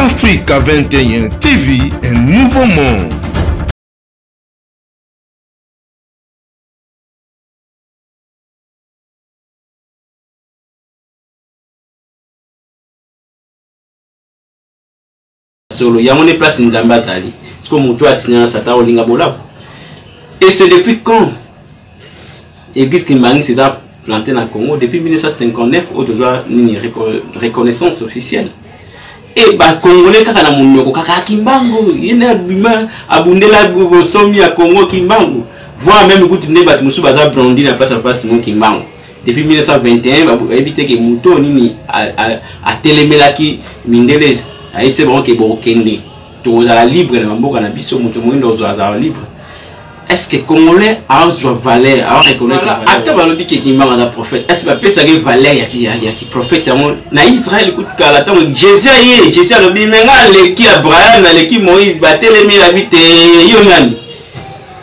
Africa 21 TV, un nouveau monde. Solo yango nde place Nzambe azali. Sikoyo moto asinya na Satan olinga bolamu. Et c'est depuis quand église Kimbanguiste eza plantée na Congo depuis 1959 oyo tozwa nini reconnaissance officielle. Et ba Congolais kaka na monoko kaka Kimbangu ye nde abima abundela bosomi ya Congo Kimbangu. Voire même kutu nde bato mosusu baza brandi na place ya Papa Simon Kimbangu. Depuis 1921 bayebi te ke moto oyo nini atelemelaki mindele, ayebisi bango ke bokende tokozala libre na bamboka na biso, moto moyindo ozwa azala libre. Est-ce que Congolais azwa valeur, a reconnaître valeur? Ata balobi ke Kimbangu aza prophète, est-ce que bapesaki valeur ya ki, ya ki prophète yango na Israël? Kutu kala ntango Jésus aye, Jésus alobi me nga aleki Abraham, aleki Moïse, batelemi labi te yo nani?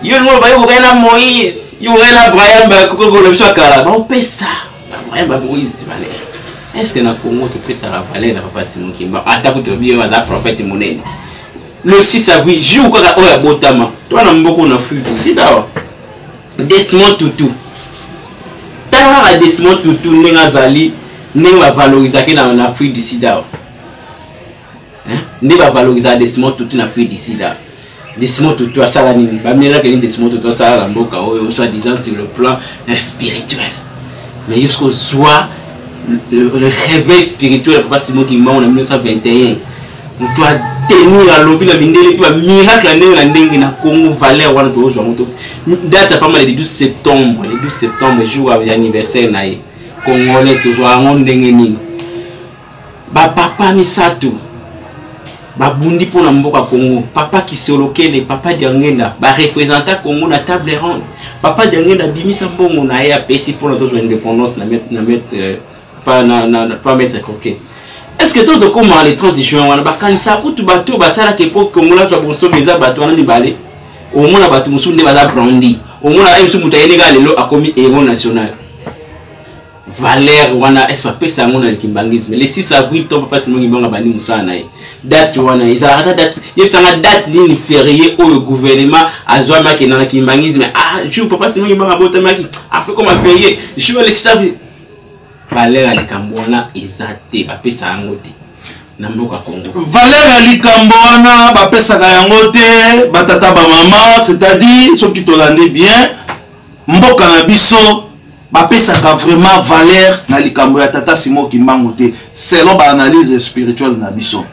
Yo lingo bayo kokaya na Moïse, yo kokaya na Abraham, bakokolo biso ya kala, baopesa Abraham ba Moïse valeur. Est-ce que na Congo topesaka valeur na Papa Simon Kimbangu? Ata kutu obi oyo aza prophète monene. Le 6 avril, jour kaka oyo abotama, toi na mboko na Afrique, sida awa. Desmond Tutu. Tala kaka Desmond Tutu ndenge azali, ndenge ba valorisaki na Afrique du Sud awa. Hein? Nde ba valorisaka Desmond Tutu na Afrique du Sud awa. Desmond Tutu asala nini? Ba miracle nini Desmond Tutu asala na mboka oyo, soit disant sur le plan spirituel. Mais jusqu'au soir, le réveil spirituel ya Papa Simon Kimbangu na 1921, moto atenir alobi na mindele mpe ba miracle ya ndenge na ndenge na Congo, valeur wana tozwa yango to date ya pamba le 12 septembre, le 12 septembre jour ya anniversaire na ye. Congolais tozwa yango ndenge nini? Ba papa misato babundi mpo na mboka Congo, papa Kisolokele, papa Diangenda, ba représenta Congo na table ronde. Papa Diangenda abimisa mbongo na ye apesi mpo na tozwa indépendance na maître, na maître, pa, na, na, na, pa maître Croquet. Est-ce que to tokóma le 30 juin wana bakanisa kutu bato oyo basalaka epo Congo azwa bonsomi eza bato wana mibale? Omona bato mosusu nde baza brandi, omona ye mosusu moto ayeli kaka lelo akomi héros national. Valeur wana est-ce bapesa yango na kimbanguisme? Le 6 avril to Papa Simon Kimbangu abandi mosala na ye, date wana ezalaka ata date, yebisanga date nini férié oyo gouvernement azwami akenda na kimbanguisme? Ah, jour Papa Simon Kimbangu abotamaki afe comme férié jour le 6 avril. Valeur ya likambo wana eza te, bapesa yango te na mboka Congo. Valeur ya likambo wana bapesaka yango te, batata bamama, c'est-à-dire soki tolandi bien mboka na biso bapesaka vraiment valeur na likambo ya tata Simon Kimbangu te, selon ba analyse spirituelle na biso.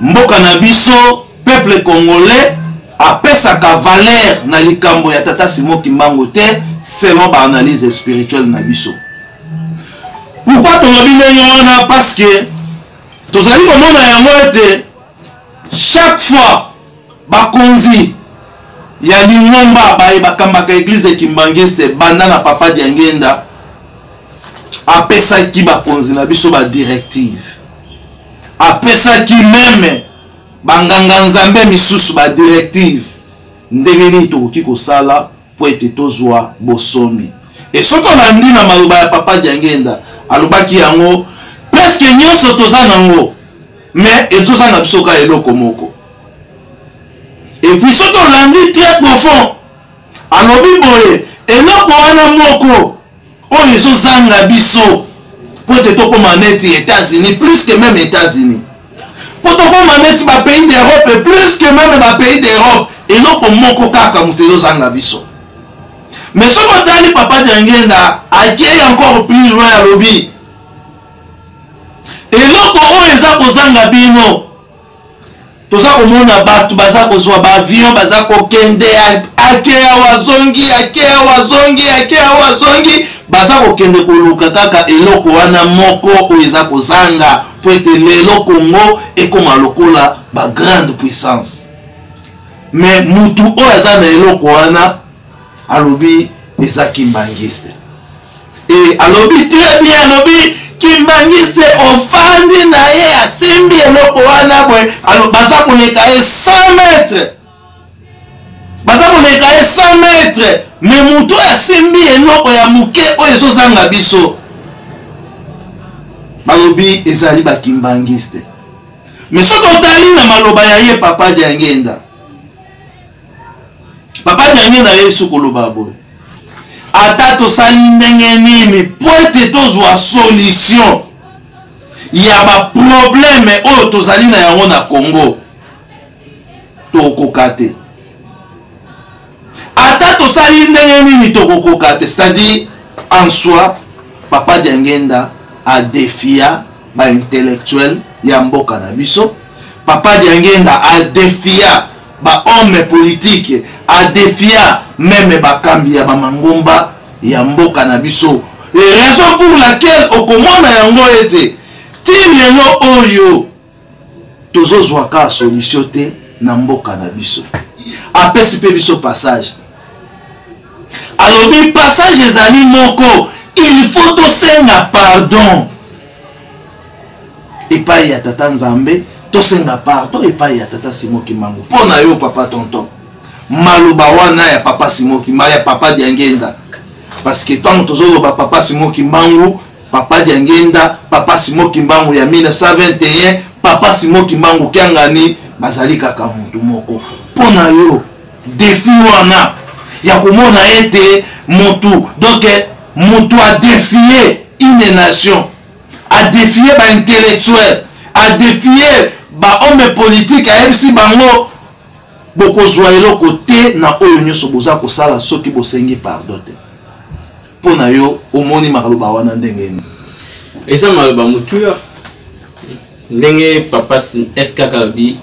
Mboka na biso, peuple congolais apesaka valeur na likambo ya tata Simon Kimbangu te, selon ba analyse spirituelle na biso. Pourquoi tolobi ndenge wana? Parce que tozali komona yango ete chaque fois bakonzi ya lingomba baye bakambaka église kimbanguiste banda na papa Diangenda apesaki bakonzi na biso ba directive, apesaki meme banganga nzambe misusu ba directive ndenge nini tokoki kosala po ete tozwa bosomi. E soki olandi na maloba ya papa Diangenda, alobaki yango presque nyonso toza nango, mais ezozanga biso kaka eloko moko. Et puis soki olandi très profond, alobi boye, eloko wana moko oyo ezozanga biso po ete tokóma neti États-Unis, plus que même États-Unis, po tokóma neti ba pays d'Europe, plus que même ba pays d'Europe, eloko moko kaka moto ezozanga biso. Mais soki otali papa Diangenda akei encore plus loin, alobi eloko oyo eza kozanga bino, toza komona bato baza kozwa ba avion, baza kokende, ake awa zongi, ake awa zongi, ake awa zongi, baza kokende koluka kaka eloko wana moko oyo eza kozanga po ete lelo Congo ekoma lokola ba grande puissance. Mais mutu oyo aza na eloko wana alobi eza kimbanguiste. Et alobi très bien, alobi kimbanguiste ofandi na ye asimbi eloko wana boye, alo baza koleka ye 100 mètres, baza koleka ye 100 mètres, mais mutu oyo asimbi eloko ya moke oyo ezozanga biso, balobi ezali ba kimbanguiste. Mais soki otali na maloba ya ye Papa Diangenda, Papa Diangenda ye su koloba boye, ata tosali ndenge nini mpo ete tozwa solution ya baprobleme oyo tozali na yango na Congo, tokokoka te. Ata tosali ndenge nini, tokokoka te. C'est-à-dire, en soi, Papa Diangenda adefia baintellectuel ya mboka na biso. Papa Diangenda adefia bahomme politique, adefia meme bakambi ya bamangomba ya mboka na biso. Et raison pour laquelle okomona yango ete ti lelo oyo tozozwa kaka solution te na mboka na biso. Apesi mpe biso passage, alobi passage ezali moko, il faut tosenga pardon epai ya Tata Nzambe, tosenga pardon epai ya Tata Simo Kimbangu. Mpo na yo, papa tonton, maloba wana ya Papa Simo Kimbangu, ya Papa Diangenda, parce que ntango tozoloba Papa Simo Kimbangu, Papa Diangenda, Papa Simo Kimbangu ya 1921, Papa Simo Kimbangu Kiangani, bazali kaka motu moko. Mpo na yo, defi wana ya komona ete motu, donc motu adefie une nation, adefie baintellectuel, adefie bahomme politique, ayebisi bango bokozwa eloko te na oyo nyonso boza kosala soki bosengi pardon te. Mpo na yo, omoni maloba wana ndenge nini? Eza maloba motuya. Ndenge Papa SKK alobi,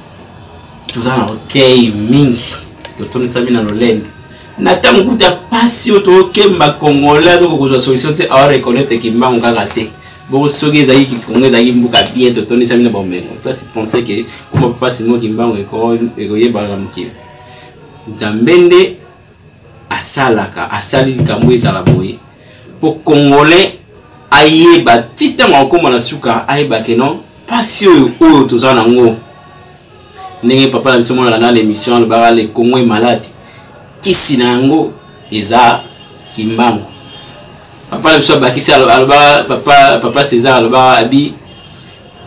toza na orgueil mingi, totondisami na lolendo na ntango kuta pasi oyo tokemba. Congolais azokoka kozwa solution te, awa reconnaître Kimbangu kaka te. Bongo soki ezalaki Kikongo, ezalaki mboka bien, totondisami na bomengo, toi tu pensais que koma Papa Simon Kimbangu ekoyebana na mokili? Nzambe nde asalaka, asali likambo ezala boye mpo Congolais ayeba ti ntango akokóma na suka, ayeba ke non, mpasi oyo toza nango. Ndenge papa na biso monaka na l'émission alobaka, le Congo est malade, kisi na yango eza Kimbangu. Papa na biso abakisi, alobaka, papa César alobaka, abi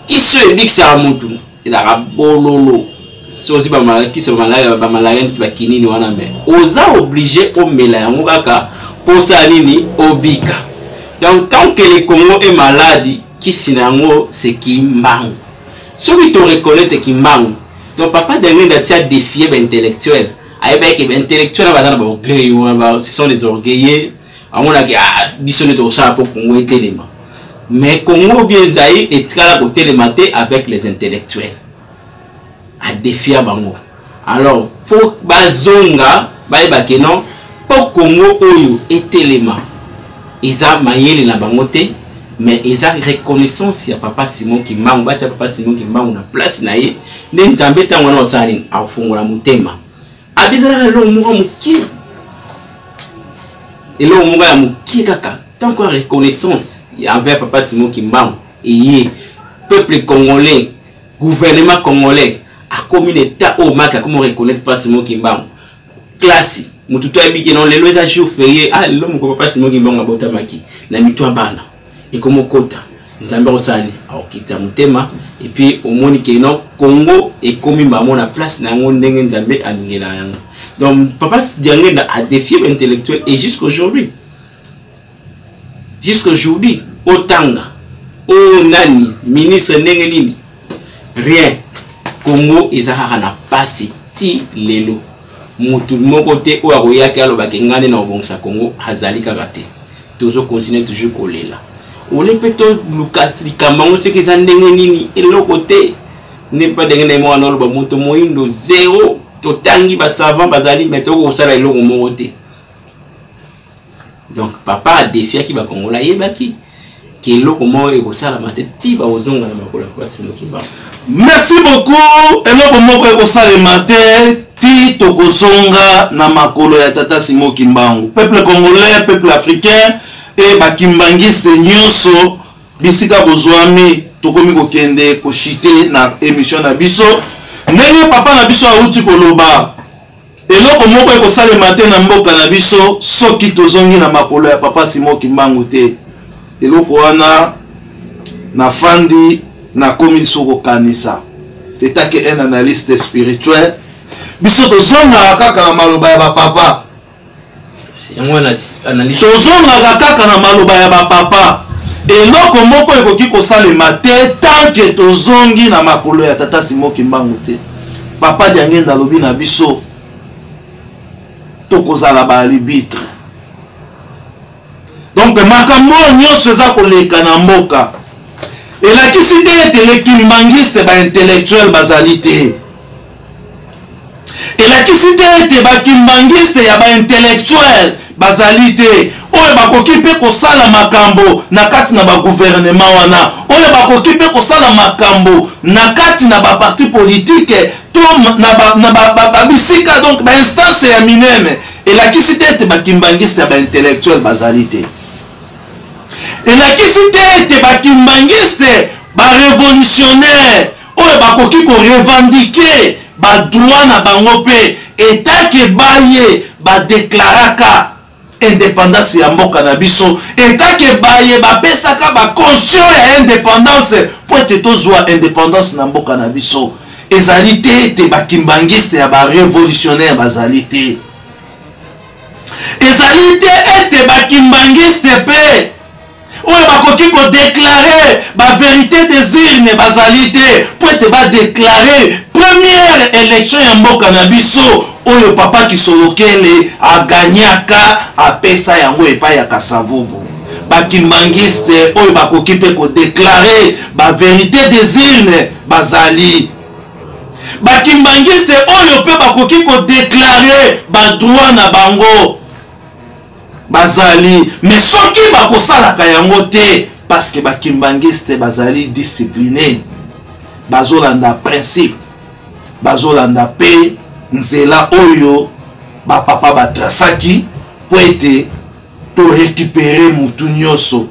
kisi oyo ebikisaka motu ezalaka bololo. Soki ozwi kisi bamalaria neti bakinini wana, me oza obligé omela yango kaka mpo osala nini? Obika. Donc tant que le Congo est malade, kisi na yango c'est Kimbangu. Soki toreconnaître Kimbangu, donc Papa Diangenda tia défier baintellectuel, ayebaki ke baintellectuel na baza na baorgueil wana, ce sont les orgueilleux. Amonaki, ah, biso nde tokosala mpo Congo etelema. Mais Congo bien Zaïre etikala kotelema te avec les intellectuels. Adefia bango, alors faut bazonga, bayeba ke non, mpo Congo oyo etelema eza mayele na bango te, mais eza reconnaissance ya Papa Simon Kimbangu. Batia Papa Simon Kimbangu na place na ye, nde Nzambe ntango wana osala nini? Akofungola motema. Abi ezalaka eloko moko mokie, eloko moko ya mokie kaka. Tant que reconnaissance envers Papa Simon Kimbangu eye, peuple congolais, gouvernement congolais akomi na état oyo maki akomi reconnaître Papa Simon Kimbangu, classe motu to ayebi ke non, lelo eza jour férié, ah, lelo moko Papa Simon Kimbangu abotamaki, na mito ya bana ekomi okota. Nzambe akosala nini? Akokita motema. Et puis omoni ke non, Congo ekomi bango na place na yango ndenge Nzambe alingela yango. Donc Papa Diangenda a défié l'intellectuel et jusqu'aujourd'hui otanga oyo nani, ministre ndenge nini, rien. Congo eza kaka na pasi ti lelo. Motu moko te oyo akoyaki alobaki ngai nde na kobongisa Congo, azali kaka te. Tozocontinue toujours kolela ole mpe toluka likambo yango soki eza ndenge nini, eloko te. Nde mpa ndenge na ye moko aloba, moto moyindo zero, totangi, basavant bazali, mais tokoki kosala eloko moko te. Donc papa adefiaki bakongola, ayebaki ke eloko moko ekosalama te ti bakozonga na makolo ya Papa Simon Kimbangu. Merci beaucoup. Eloko moko ekosalema te ti tokozonga na makolo ya Tata Simon Kimbangu. Peuple congolais, peuple africain e bakimbangiste nyonso bisika bozwami, tokomi kokende koshite na émission na biso. Ndenge papa na biso awuti koloba, eloko moko ekosalema te na mboka na biso soki tozongi na makolo ya Papa Simon Kimbangu te. Eloko wana nafandi, nakomi so kokanisa. Etake un analyste spirituel, biso tozongaka kaka na maloba ya bapapa. Tozongaka kaka na maloba ya bapapa. Eloko moko ekoki kosalema te tant que tozongi na makolo ya tata Simon Kimbangu te. Papa Diangenda alobi na biso tokozala ba arbitre. Donc makambo oyo nyonso eza koleka na mboka elakisi te ete les kimbanguistes ba intellectuels bazali te. Elakisi te ete ba kimbanguistes ya ba intellectuels bazali te oyo bakoki mpe kosala makambo na kati na ba gouvernement wana, oyo bakoki mpe kosala makambo na kati na ba parti politique to na ba bisika, donc ba instance ya minene. Elakisi te ete ba kimbanguistes ya ba intellectuels bazali te. Elakisi te ete ba kimbanguistes ba révolutionnaires oyo bakoki ko revendiquer ba droit na bango mpe etake baye ba déclaraka indépendance ya mboka na biso, etake baye bapesaka ba caution ya indépendance po ete tozwa indépendance na mboka na biso. Ezali te ete ba kimbanguiste ya ba révolutionnaire bazali te. Ezali te ete ba kimbanguiste pe oyo bakoki kodeklare ba vérité des urnes bazali te po ete badeklare première élection ya mboka na biso oyo papa Kisolokele aganyaka, apesa yango epai ya Kasavubu. Ba kimbanguiste oyo bakoki mpe kodeklare ba vérité des urnes bazali. Ba kimbanguiste oyo mpe bakoki kodeklare ba droit na bango bazali, mais soki bakosalaka yango te parce que ba kimbanguiste bazali discipliné, bazolanda principe, bazolanda pe nzela oyo ba papa batrasaki po ete to récupérer mutu nyonso.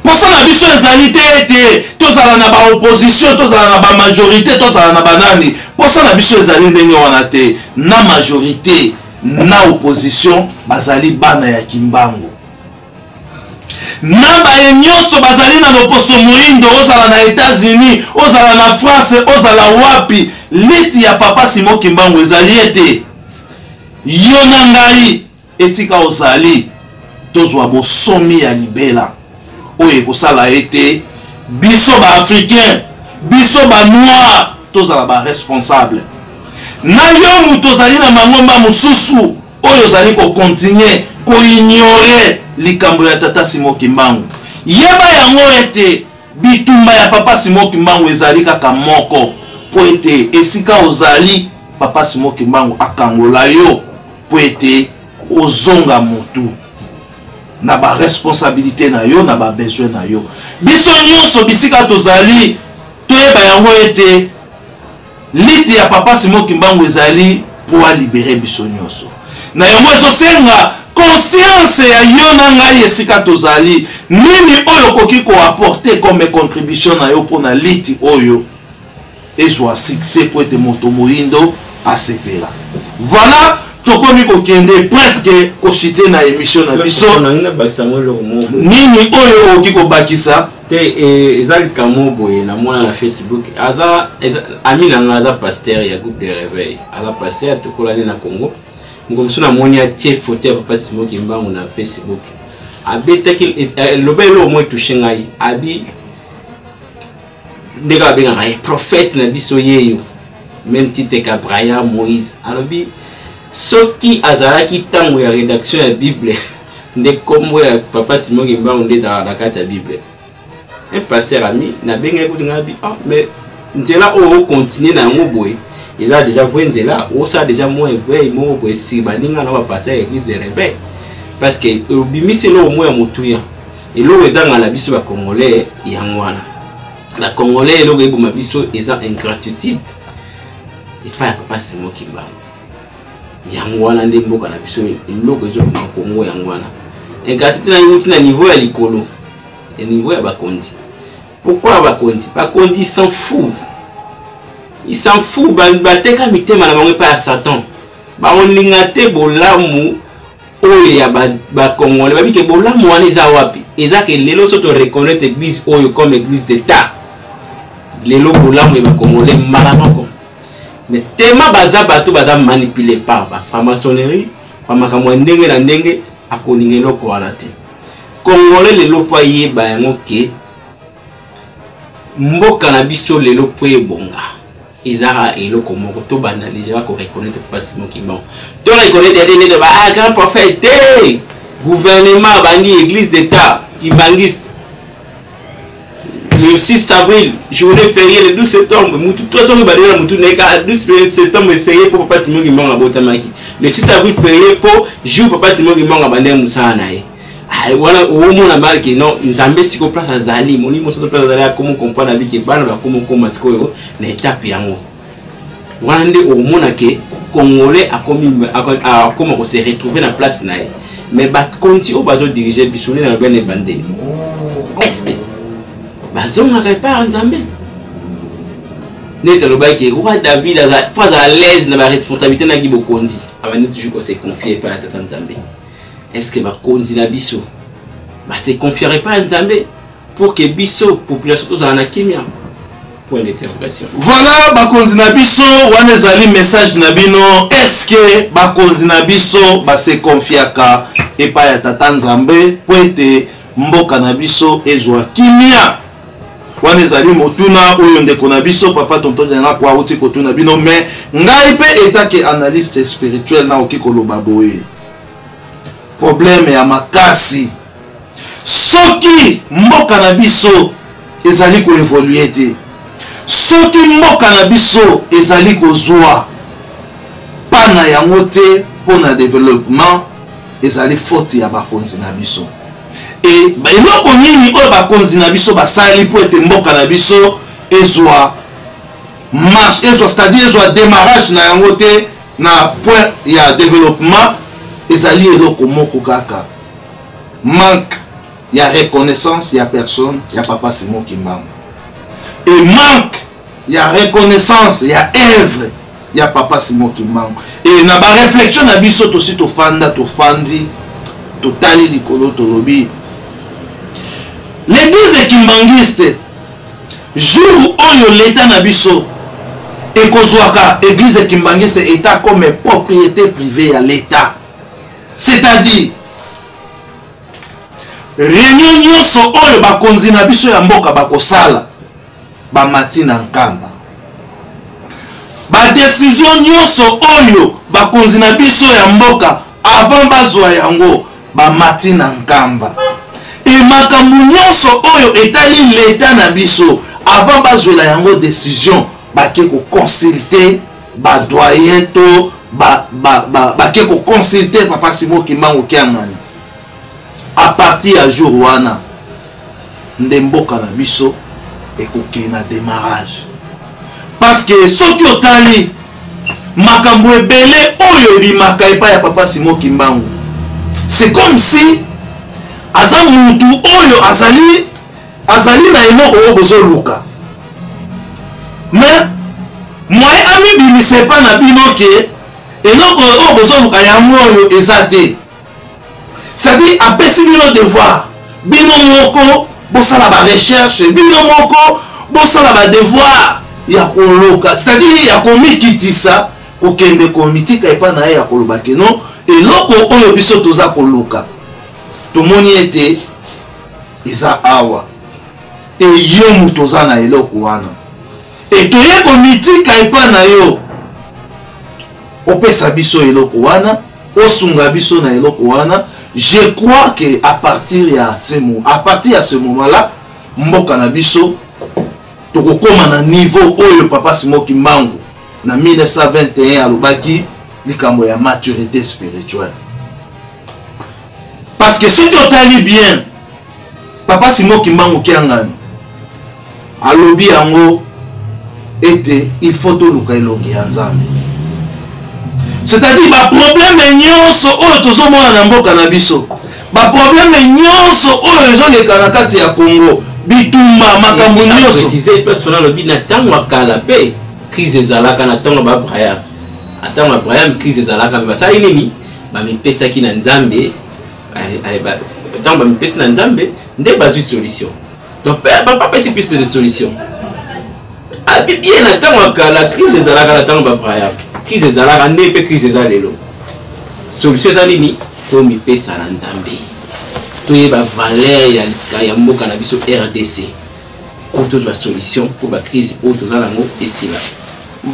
Posa na biso ezali te ete tozala na ba opposition, tozala na ba majorité, tozala na banani. Posa na biso ezali ndenge wana te. Na majorité na opposition bazali bana ya Kimbangu. Na baye nyonso bazali na loposo moindo, ozala na États-Unis, ozala na France, ozala wapi, liti ya papa Simon Kimbangu ezali ete yo na ngai esika ozali tozwa bosomi ya libela oyo ekosala ete biso ba africain, biso ba noir tozala ba responsable. Na yo moto ozali na mangomba mosusu oyo ozali kokontinue koignore likambo ya tata Simon Kimbangu, yeba yango ete bitumba ya papa Simon Kimbangu ezali kaka moko, po ete esika ozali papa Simon Kimbangu akangola yo po ete ozonga motu na ba responsabilité na yo, na ba besoin na yo. Biso nyonso bisika tozali toyeba yango ete lite ya papa Simon Kimbangu ezali po a libérer biso nyonso. Na yango ezosenga conscience ya yo na ngai esika tozali, nini oyo okoki koapporter comme contribution na yo mpona liti oyo ezwa succès po ete moto moyindo asepela. Voilà, tokomi kokende presque kochite na émission na biso. Nini oyo okoki kobakisa? Te, eza likambo boye namona na Facebook, aza ami na nga, aza pasteur ya groupe de réveil, aza pasteur tokolani na Congo. Moko mosusu namoni atie photo ya papa Simon Kimbangu na Facebook, abetaki loba eloko moko etouche ngai, abi ndenge babengaka ye prophète na biso yeyo, même titre qu'Abraham, Moïse. Alobi soki azalaki ntango ya rédaction ya Bible nde kombo ya papa Simon Kimbangu nde ezalaka na kati ya Bible. Un pasteur ami nabengaki kutu ngai abi, ah, mais nzela oyo okontinue na yango boye eza déjà vrai nzela, osala déjà mwa éveil moko boye si baninga na bapasteur ya église de réveil, parce que obimisi eloko moko ya motuya, eloko ezanga na biso ba congolais yango wana. Ba congolais eloko eboma biso eza ingratitude epai ya papa Simon Kimbangu. Yango wana nde mboka na biso eloko ezoboma Congo yango wana. Ingratitude na euti na niveau ya likolo, ya niveau ya bakonzi. Pourquoi bakonzi? Bakonzi ils s'en foutent. Ils s'en foutent, bateka mitema na bango epai ya Satan. Bakolinga te bolamu oyo ya ba congolais. Babi ke bolamu wana eza wapi? Eza ke lelo so to reconnaître église oyo comme église d'état. Lelo bolamu ya ba congolais mbala moko. Mais tellement baza bato baza manipulé par ba franc-maçonnerie, ba makambo ya ndenge na ndenge, akolinga eloko wana te. Congolais lelo mpo ayeba yango ke mboka na biso lelo mpo ebonga ezaka eloko moko tobanda deja koreconnaitre papa Simon Kimbangu, to reconnaître ate ndenge ba ah, grand prophète te, gouvernement abandi église d'état kimbanguiste le 6 avril, journée fériée, le 12 septembre, mutu to soki badela mutu na ye kaka 12 septembre férié mpo papa Simon Kimbangu abotamaki, le 6 avril férié mpo jour papa Simon Kimbangu abandaki mosala na ye. Ah, wana omona mal ke non, Nzambe sikoyo place azali, molimo soto place azali, akomi comprendre abi ke bana bakomi okoma sikoyo na etape yango wana nde okomona ke congolais akomi akoma kose retrouver na place na ye. Mais bakonti oyo bazodirige biso nde nalobi na ebandeli, est ce que bazongaka epai ya Nzambe? Neti alobaki ke roi David mpo azala l'aise na baresponsabilité naki bokonzi, abandi toujours kose confier epai ya tata Nzambe. Est ce que bakonzi na biso base confier epai ya Nzambe pour que biso population tozala na kimia? Point d'interrogation. Voilà, bakonzi na biso, wana ezali message na bino. Est-ce bakonzi na biso base confiaka epai ya tata Nzambe mpo ete mboka na biso ezwa kimia? Wana ezali motuna oyo ndeko na biso papa tonton Jangako auti kotuna bino. Mais ngai mpe etake analyste spirituel nakoki koloba boye: problème ya makasi, soki mboka na biso ezali koévoluer te, soki mboka na biso ezali kozwa pana yango te mpo na développement, ezali faute ya bakonzi na biso. E eloko nini oyo bakonzi na biso basali mpo ete mboka na biso ezwa marche, ezwa, c'est-à-dire ezwa démarrage na yango te na point ya développement? Ezali eloko moko kaka: manque ya reconnaissance ya personne ya papa Simon Kimbangu et manque ya reconnaissance ya œuvre ya papa Simon Kimbangu. E na baréflexion na biso, tosi tofanda, tofandi, totali likolo, tolobi l'église kimbanguiste, jour oyo l'état na biso ekozwaka église kimbanguiste état comme propriété privée ya l'état, c'est-à-dire réunion nyonso oyo bakonzi na biso ya mboka bakosala, bamati na Nkamba, badécision nyonso oyo bakonzi na biso ya mboka avant bazwa yango, bamati na Nkamba, e makambo nyonso oyo etali leta na biso, avant bazwela yango décision, bake koconsulter badoyen to bake koconsulter papa Simon Kimbangu Kiangani. À partir ya jour wana nde mboka na biso ekokende na démarrage, parce que soki otali makambo ebele oyo ebimaka epai ya papa Simon Kimbangu, c'est comme si aza mutu oyo azali na eloko oyo bozoluka, mais moyen amibimisa epai na bino ke eloko oyo bozoluka yango oyo eza te. C'est-à-dire apesi bino devoir, bino moko bosala barecherche, bino moko bosala badevoir ya koloka, c'est-à-dire ya komikitisa, kokende komitika epai na ye, ya koloba keno eloko oyo biso toza koluka, tomoni ete eza awa, e yo moto oza na eloko wana, e toye komitika epai na yo, opesa biso eloko wana, osunga biso na eloko wana. Je crois que à partir ya ce moment là mboka na biso tokokóma na niveau oyo papa Simon Kimbangu na 1921 alobaki likambo ya maturité spirituelle. Parce que soki otali bien, papa Simon Kimbangu Kiangani alobi yango ete il faut toluka elongi ya Nzambe, c'est-à-dire baproblème nyonso oyo tozomona na mboka na biso, baproblème nyonso oyo ezoleka na kati ya Congo, bitumba, makambo nyonso. Préciser place wana, alobi na ntango ya kala mpe crise ezalaka, na ntango ya baAbraham, ntango Abraham crise ezalaka mpe basali nini? Bamipesaki na Nzambe. Ntango bamipesi na Nzambe nde bazwi solution. Donc papa apesi piste de solution. Abi bien na ntango ya kala crise ezalaka na ntango babraham, crise ezalaka nde mpe crise eza lelo. Solution eza nini? Tomipesa na Nzambe, toyeba valeur ya mboka na biso RDC mpo tozwa solution mpo bacrise oyo toza nango esila.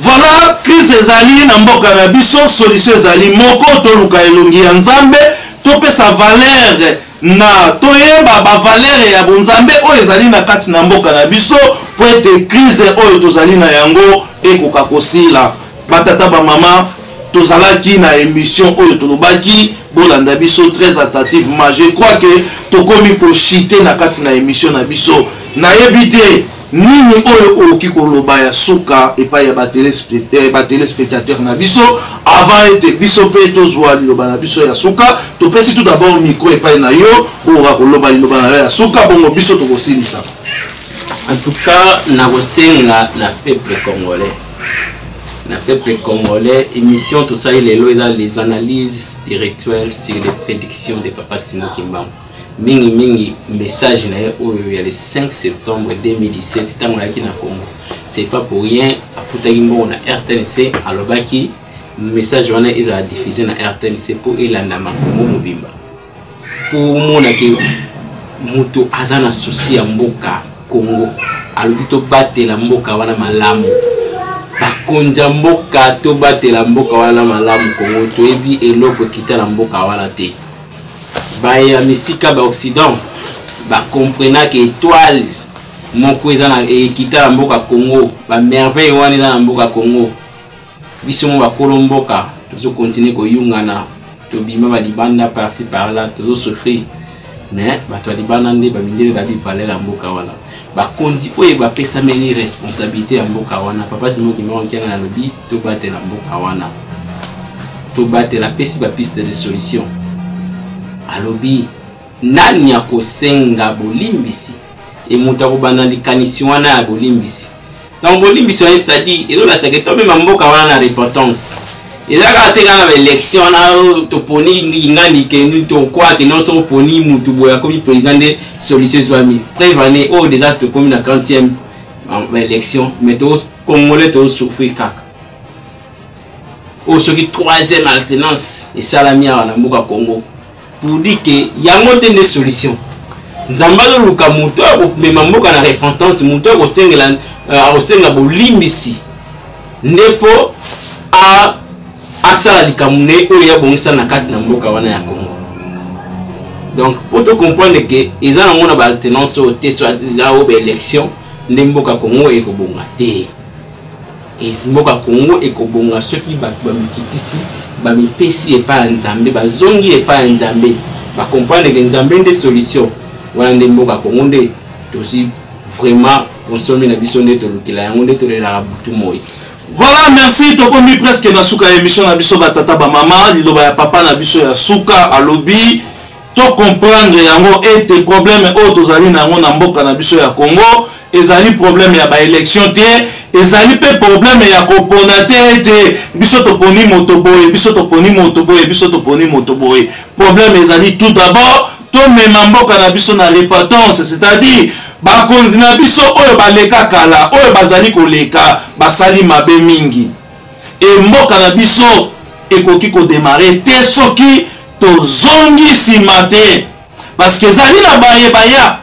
Voilà, crise ezali na mboka na biso, solution ezali moko, toluka elongi ya Nzambe, topesa valeur na toyeba ba valeur ya bonzambe oyo ezali na kati na mboka na biso mpo ete crise oyo tozali na yango ekoka kosila. Batata bamama, tozalaki na émission oyo tolobaki bolanda biso très attentivement. Je crois que tokomi kochite na kati na émission na biso. Nayebi te nini oyo okoki koloba ya suka epai ya batelespectateur na biso avant ete biso mpe tozwa liloba na biso ya suka. Topesi tout d'abord micro epai na yo, okoka koloba liloba na yo ya suka, bongo biso tokosilisa. En tout cas, nakosenga na peuple congolais, na peuple congolais, émission tosali lelo eza les analyses spirituelles sur les prédictions de Papa Simon Kimbangu. Mingi mingi message na ye oyo ya le 5 septembre 2017 ntango ayaki na Congo. C'est pas pour rien afutaki mbongo na RTNC, alobaki message wana ezala diffusé na RTNC mpo elandama Congo mobimba, mpo omona ke moto aza na souci ya mboka Congo. Alobi tobatela mboka wana malamu, bakonzi ya mboka tobatela mboka wana malamu. Congo toyebi eloko ekita na mboka wana te. Baya misika ba Occident bakomprenaka étoile moko eza na ekita na mboka Congo, ba merveille wana eza na mboka Congo. Biso mo bakolo mboka tozokontinue koyungana, tobima ba libanda par-ci par-là, tozosouffrir. Mais bato ya libanda nde bamindele babi valeur ya mboka wana. Bakonzi oyo bapesameli responsabilité ya mboka wana, Papa Simon Kimbangu Kiangani alobi tobatela mboka wana, tobatela, apesi ba piste de solution. Alobi nani akosenga bolimbisi e moto akobanda likanisi wana ya bolimbisi. Donc bolimbisi wana, c'est-à-dire ezolakisaka tomema mboka wana na repentance. Eza kaka te kaka na baélection wana toponi ngani ke tokwa ke nyonso oponi mutu boye akomi président nde solution ezwami. Preuve année oyo déjà tokomi na 40e baélection, mais to congolais tozosouffrir kaka. Oyo soki 3e alternance esalami awa na mboka Congo, pour dire que yango te nde solution. Nzambe azoluka moto oyo akomema mboka na repentance, moto oyo akosenga bolimbisi nde mpo asala likambo na ye oyo abongisa na kati na mboka wana ya Congo. Donc mpo to comprendre ke eza nango na baalternance oyo te, soit eza oyo baélection nde mboka Congo ekobonga te. Mboka Congo ekobonga soki bato bamikitisi, bamipesi epai ya Nzambe, bazongi epai ya Nzambe, bacomprendre ke Nzambe nde solution wana, nde mboka Congo nde tozwi vraiment bonsomi na biso, nde tolukela yango, nde tolelaka butu moi. Voilà, merci. Tokomi presque na suka ya émission na biso, batata bamama. Liloba ya papa na biso ya suka, alobi to comprendre yango ete problème oyo tozali na yango na mboka na biso ya Congo ezali problème ya baélection te, ezali mpe problème ya kopona te ete biso toponi moto boye, biso toponi moto boye, biso toponi moto boye. Problème ezali tout d'abord tomema mboka na biso na repentance, c'est-à-dire bakonzi na biso oyo baleka kala, oyo bazali koleka, basali mabe mingi. E mboka na biso ekoki kodemare te soki tozongi nsima te, parce que ezali na baye baya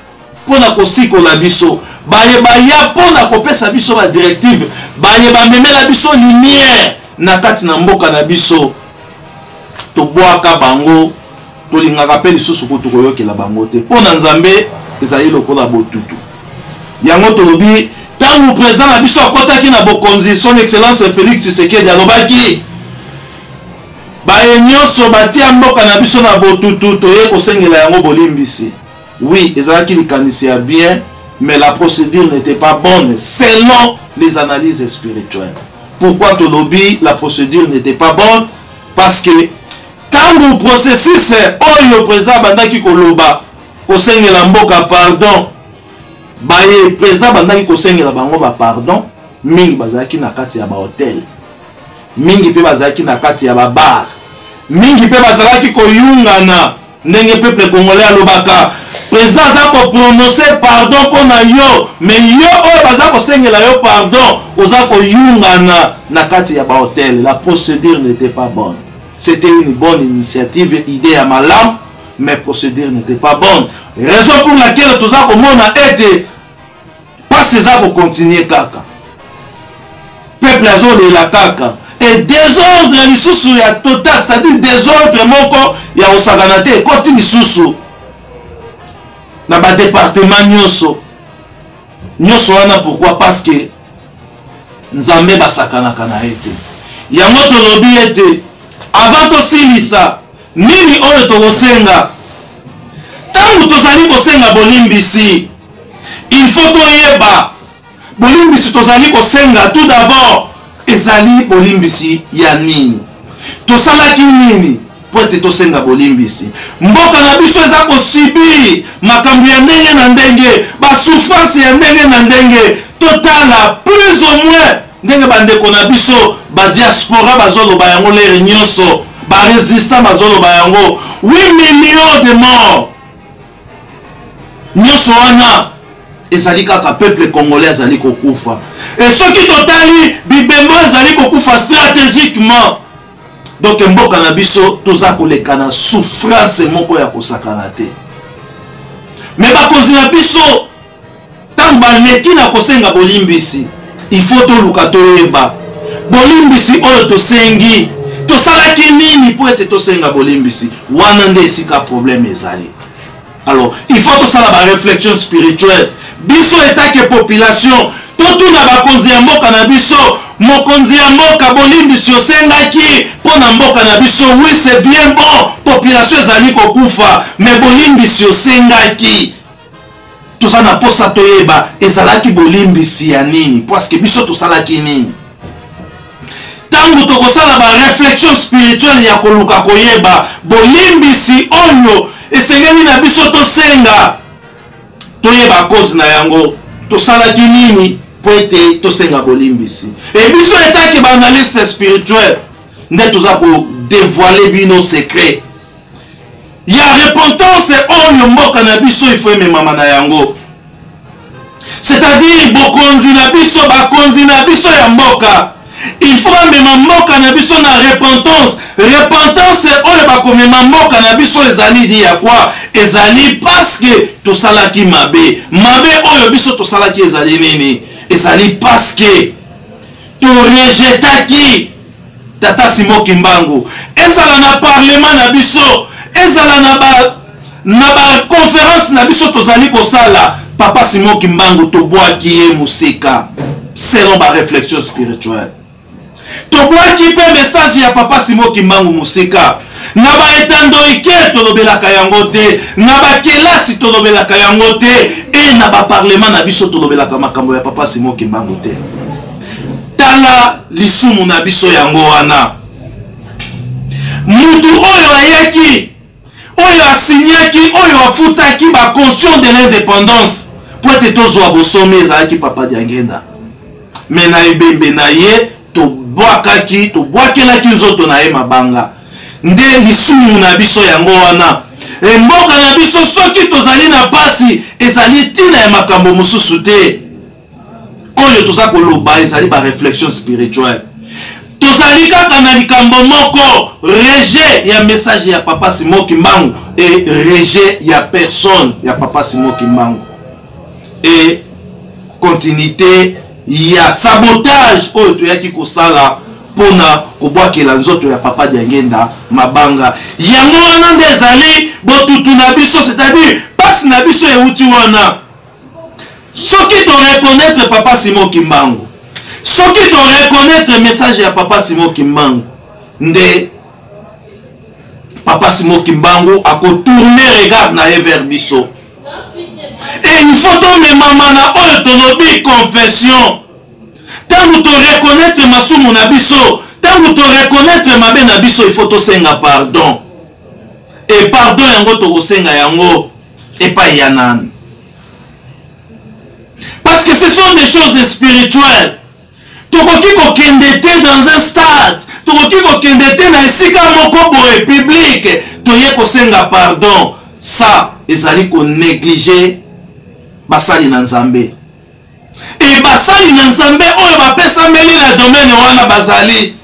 mpona kosikola biso, baye baya mpona kopesa biso badirective, baye bamemela biso lumière na kati na mboka na biso. Tobwaka bango, tolingaka mpe lisusu kutu koyokela bango te, mpo na Nzambe ezali lokola botutu. Yango tolobi ntango président na biso akɔtaki na bokonzi, son excellence Félix Tshisekedi, alobaki baye nyonso batia mboka na biso na botutu, toye kosengela yango bolimbisi. Oui, ezalaki likanisi ya bien, mais la procédure n'était pas bonne selon les analyses spirituelles. Pourquoi tolobi la procédure n'était pas bonne? Parce que ntango processus oyo président abandaki koloba kosengela mboka pardon, baye président abandaki kosengela bango ba pardon, mingi bazalaki na kati ya bahotel, mingi mpe bazalaki na kati ya babar, mingi mpe bazalaki koyungana. Ndenge peuple congolais alobaka, président aza koprononce pardon mpo na yo, mais yo oyo baza kosengela yo pardon, oza koyungana na kati ya bahotel. La procédure n'était pas bonne. C'était une bonne initiative, idée ya malamu, mais procédure n'était pas bonne. Raison pour laquelle toza komona ete pasi eza kocontinue kaka, peuple azolela kaka, et désordre lisusu ya total, c'est-à-dire désordre moko ya kosakana te ekoti lisusu na badepartement nyonso nyonso wana. Pourquoi? Parce que Nzambe basakanaka na ye te. Yango tolobi ete avant tosilisa nini oyo tokosenga, ntango tozali kosenga bolimbisi, il faut toyeba bolimbisi tozali kosenga tout d'abord ezali bolimbisi ya nini, tosalaki nini mpo ete tosenga bolimbisi. Mboka na biso eza kosubir makambo ya ndenge na ndenge, basouffrance ya ndenge na ndenge. Totala plus ou moins ndenge bandeko na biso badiaspora bazoloba yango lere nyonso, barésistant bazoloba yango, 8 millions de morts. Nyonso wana ezali kaka peuple congolais azali kokufa. E soki totali bibembo ezali kokufa stratégiquement, donc mboka na biso toza koleka na souffrance moko ya kosakana te. Me bakonzi na biso ntango baleki na kosenga bolimbisi, il faut toluka toyeba bolimbisi oyo tosengi, tosalaki nini mpo ete tosenga bolimbisi wana. Nde esika problème ezali. Alors il faut tosala baréflexion spirituelle biso etake population, totuna bakonzi ya mboka na biso: mokonzi ya mboka, bolimbisi osengaki mpo na mboka na biso, oui, c'est bien bon, population ezali kokufa, mais bolimbisi osengaki, toza na posa toyeba ezalaki bolimbisi ya nini, parce que biso tosalaki nini? Ntango tokosala baréflexion spirituelle ya koluka koyeba bolimbisi oyo esengeli na biso tosenga, toyeba cause na yango, tosalaki nini mpo ete tosenga bolimbisi. E biso etaki baanalyste spirituel nde toza kodévoile bino secret ya repentance oyo mboka na biso ifo ememama na yango, c'est-à-dire bokonzi na biso, bakonzi na biso ya mboka, il faut bamema mboka na biso na repentance. Repentance oyo bakomema mboka na biso ezali di ya kwa? Ezali parce que tosalaki mabe. Mabe oyo biso tosalaki ezali nini? Ezali parce que torejetaki tata Simon Kimbangu, ezala na parlement na biso, ezala na baconférence na biso tozali kosala. Papa Simon Kimbangu tobwaki ye mosika selon baréflexion spirituelle. Tobwaki mpe message ya papa Simon Kimbangu mosika. Na baetando eke tolobelaka yango te, na bakelasi tolobelaka yango te, e na baparlement na biso tolobelaka makambo ya papa Simon Kimbangu te. Tala lisumu na biso yango wana. Mutu oyo ayaki, oyo asignaki, oyo afutaki bacaution de l'indépendance po ete tozwa bosomi, ezalaki papa Diangenda. Me na ebembe na ye tobwakaki, tobwakelaki nzoto na ye mabanga. Nde lisumu na biso yango wana. E mboka na biso soki tozali na pasi, ezali ntina ya makambo mosusu te. Oyo toza koloba ezali baréflexion spirituelle. Tozali kaka na likambo moko: rejet ya message ya papa Simon Kimbangu et rejet ya personne ya papa Simon Kimbangu et continuité ya sabotage oyo toyaki kosala mpona kobwakela nzoto ya papa Diangenda mabanga. Yango wana nde ezali botutu na biso, c'est-à-dire pasi na biso euti wana. Soki toreconnaître papa Simon Kimbangu, soki toreconnaître message ya papa Simon Kimbangu, nde papa Simon Kimbangu akotourne regard na ye vers biso. E il faut tomemama na oyo tolobi confession. Ntango toreconnaître masumu na biso, ntango toreconnaître mabe na biso, il faut tosenga pardon. E pardon yango tokosenga yango epai ya nani? Parce que ce sont des choses spirituelles. Tokoki kokende te dans un stade, tokoki kokende te na esika moko boye public toye kosenga pardon. Ça ezali konéglige basali na Nzambe. E E basali na Nzambe oyo bapesameli na domaine wana bazali.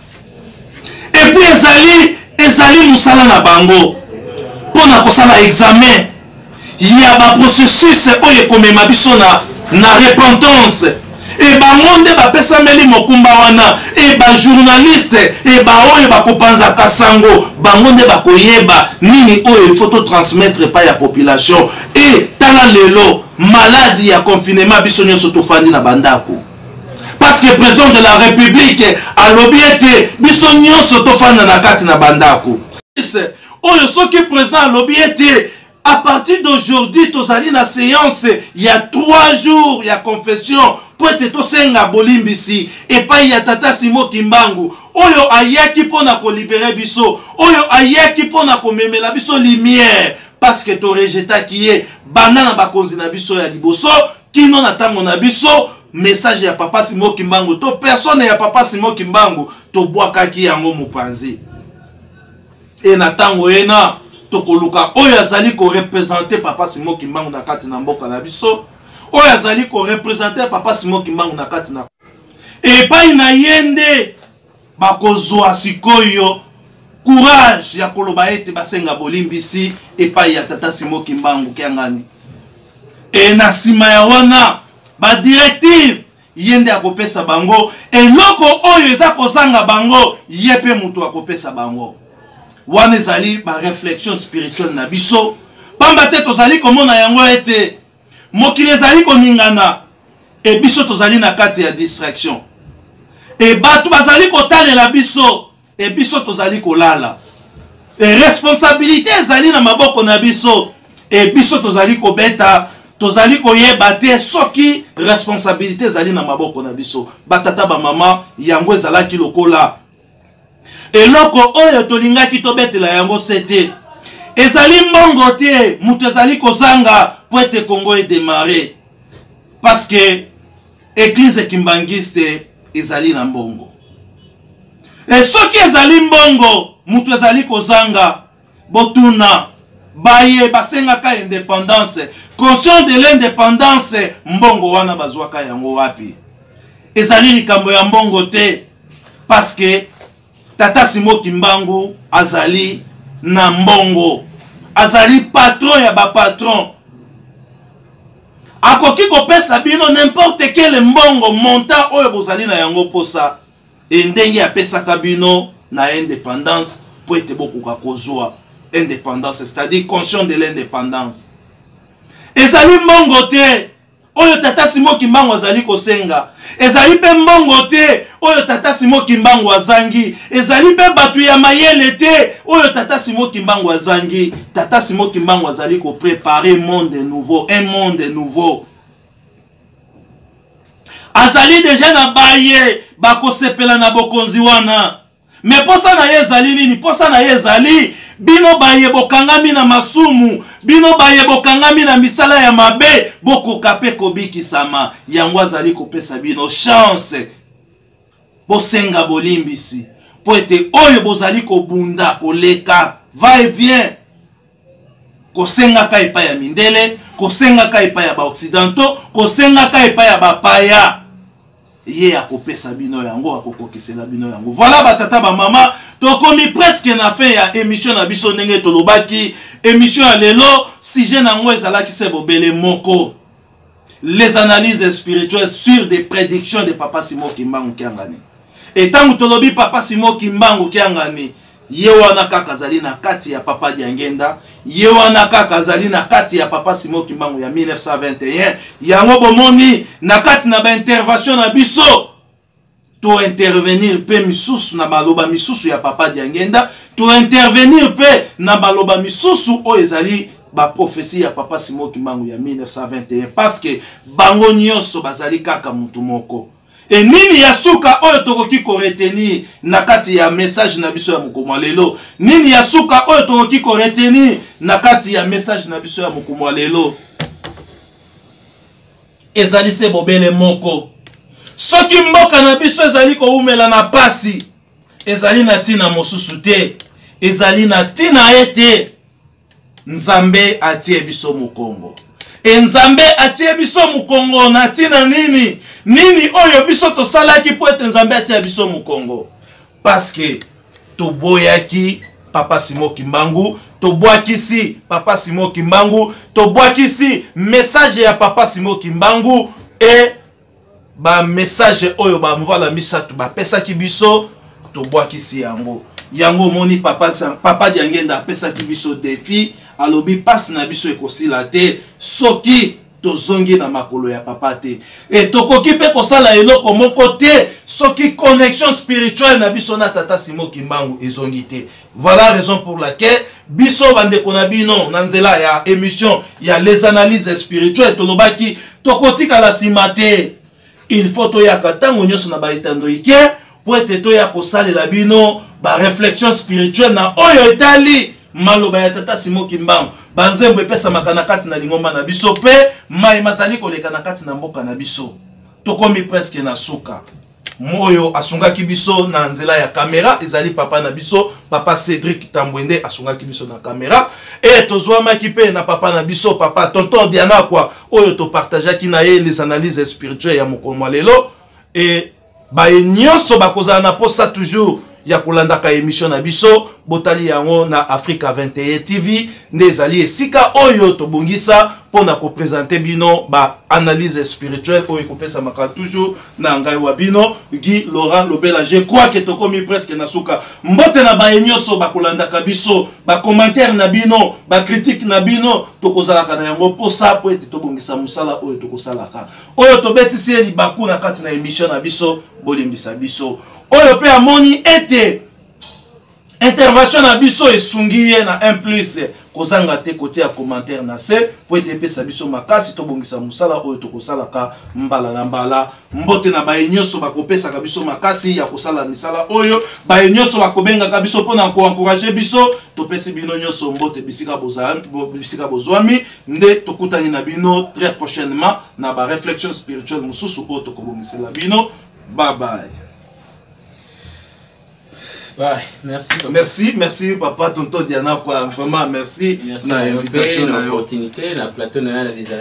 Et puis ezali ezali mosala na bango mpo na kosala examen ya baprocessus oyo ekomema biso na, na repentance. E bango nde bapesameli mokumba wana. E bajournaliste e baoyo bakopanzaka sango, bango nde bakoyeba nini oyo il faut totransmettre epai ya population. E tala lelo maladi ya confinement, biso nyonso tofandi na bandako parce que président de la République alobi ete biso nyonso tofanda na kati na bandako. Oyo soki président alobi ete à partir d'aujourd'hui tozali na séance ya 3 jours ya confession mpo ete tosenga bolimbisi epai ya tata Simo Kimbangu oyo ayaki mpo na kolibere biso, oyo ayaki mpo na komemela biso lumière, parce que torejetaki ye banda na bakonzi na biso ya liboso kino na ntango na biso. Message ya papa Simo Kimbangu to personne ya papa Simo Kimbangu tobwakaki yango mopanzi. E na ntango ena tokoluka oyo azali korepresente papa Simo Kimbangu na kati na mboka na biso, oyo azali korepresente papa Simo Kimbangu na kati na epai na ye nde bakozwa sikoyo courage ya koloba ete basenga bolimbisi epai ya tata Simo Kimbangu Kiangani. E na nsima ya wana badirective ye nde akopesa bango eloko oyo eza kozanga bango, ye mpe moto akopesa bango. Wana ezali bareflexion spirituelle na biso, pamba te tozali komona yango ete mokili ezali koningana e biso tozali na kati ya distraction, e bato bazali kotalela biso e biso tozali kolala, e responsabilité ezali na maboko na biso e biso tozali kobeta, tozali koyeba te soki responsabilité ezali na maboko na biso. Batata bamama, yango ezalaki lokola eloko oyo tolingaki tobetela yango se te. Ezali mbongo te moto ezali kozanga po ete Congo edemare, parce que église kimbangiste ezali na mbongo. E soki ezali mbongo moto ezali kozanga, botuna baye basengaka indépendance, conscient de l'indépendance, mbongo wana bazwaka yango wapi? Ezali likambo ya mbongo te, parce que tata Simo Kimbangu azali na mbongo, azali patron ya bapatron, akoki kopesa bino n'importe quel mbongo, montant oyo bozali na yango posa, e ndenge apesaka bino na indépendance po ete bokoka kozwa indépendance, c'est-à-dire conscient de l'indépendance. Ezali mbongo te oyo tata Simo Kimbangu azali kosenga, ezali mpe mbongo te oyo tata Simo Kimbangu azangi, ezali mpe bato ya mayele te oyo tata Simo Kimbangu azangi. Tata Simo Kimbangu azali koprepare monde nouveau, un monde nouveau. Azali deja na baye bakosepela na bokonzi wana. Me posa na ye ezali nini? Posa na ye ezali bino baye bokangami na masumu, bino baye bokangami na misala ya mabe, bokoka mpe kobikisama. Yango azali kopesa bino chance, bosenga bolimbisi mpo ete oyo bozali kobunda koleka va et vient, kosengaka epai ya mindele, kosengaka epai ya baoccidentaux, kosengaka epai ya bapaya, ye akopesa bino yango, akokokisela bino yango. Voilà batata bamama, tokomi presque na fin ya émission na biso. Ndenge tolobaki, émission ya lelo sujet nango ezalaki se bobele moko: les analyses spirituelles sur des prédictions de papa Simo Kimbangu Kiangani. Et ntango tolobi papa Simo Kimbangu Kiangani, ye wana kaka azali na kati ya papa Diangenda, ye wana kaka azali na kati ya papa Simo Kimbangu ya 1921. Yango bomoni na kati na baintervention na biso, tointervenir mpe misusu na maloba misusu ya papa Diangenda, tointervenir mpe na maloba misusu oyo ezali baprofesi ya papa Simo Kimbangu ya 1921, parce que bango nyonso bazali kaka mutu moko. E nini ya suka oyo tokoki koretenir na kati ya message na biso ya mokolo ya lelo? Nini ya suka oyo tokoki koretenir na kati ya message na biso ya mokolo ya lelo? Ezali se bobele moko: soki mboka na biso ezali kowumela na pasi, ezali na ntina mosusu te, ezali na ntina ete Nzambe atie biso mokongo. E Nzambe atie biso mokongo na ntina nini? Nini oyo biso tosalaki mpo ete Nzambe atia biso mokongo? Parce que toboyaki Papa Simon Kimbangu, tobwakisi Papa Simon Kimbangu, tobwakisi message ya Papa Simon Kimbangu e ba message oyo ba mvala misato bapesaki biso, tobwakisi yango. Yango omoni papa, papa Diangenda apesaki biso defi, alobi pasi na biso ekosila te soki tozongi na makolo ya papa te. E tokoki mpe kosala eloko moko te soki connexion spirituelle na biso na tata Simon Kimbangu ezongi te. Voilà raison pour laquelle biso bandeko na bino na nzela ya émission ya les analyses spirituelles tolobaki tokotikala nsima te. Il faut toyaka ntango nyonso na baetando ike mpo ete toya kosalela bino ba réflexion spirituelle na oyo etali maloba ya tata Simon Kimbangu, banzembo epesamaka na kati na lingomba na biso mpe mai mazali koleka na kati na mboka na biso. Tokomi presque na suka. Oyo asungaki biso na nzela ya kamera ezali papa na biso, papa Cédric Tambwende asungaki biso na kamera. E tozwamaki mpe na papa na biso, papa Tonton Diana kwa, oyo topartageaki na ye les analyses spirituelles ya mokolo mwa lelo. E baye nyonso bakozala na posa toujours ya kolandaka émission na biso, botali yango na Africa 21 TV, nde ezali esika oyo tobongisa mpona kopresente bino ba analyse spirituelle oyo ekopesamaka toujours na ngai wa bino Guy Laurent Lobela. Je crois que tokomi presque na suka. Mbote na baye nyonso bakolandaka biso, ba commentaire na bino, ba critique na bino, tokozalaka na yango posa po ete tobongisa mosala oyo tokosalaka. Oyo tobetisi ye libaku na kati na émission na biso, bolimbisa biso. Oyo pe amoni ete intervention na biso esungi ye na 1 plus, kozanga te kotia commentaire na se po ete epesa biso makasi tobongisa mosala oyo tokosalaka mbala na mbala. Mbote na baye nyonso bakopesaka biso makasi ya kosala misala oyo, baye nyonso bakobengaka biso mpona koencourage biso, topesi bino nyonso mbote bisika bozwami. Nde tokutani na bino très prochainement na ba réflexion spirituelle mosusu oyo tokobongisela bino. Bye bye. Bye, merci. Merci, merci papa Tonton Diana quoi. Vraiment merci, merci na invitation na opportunité na plateau na ya.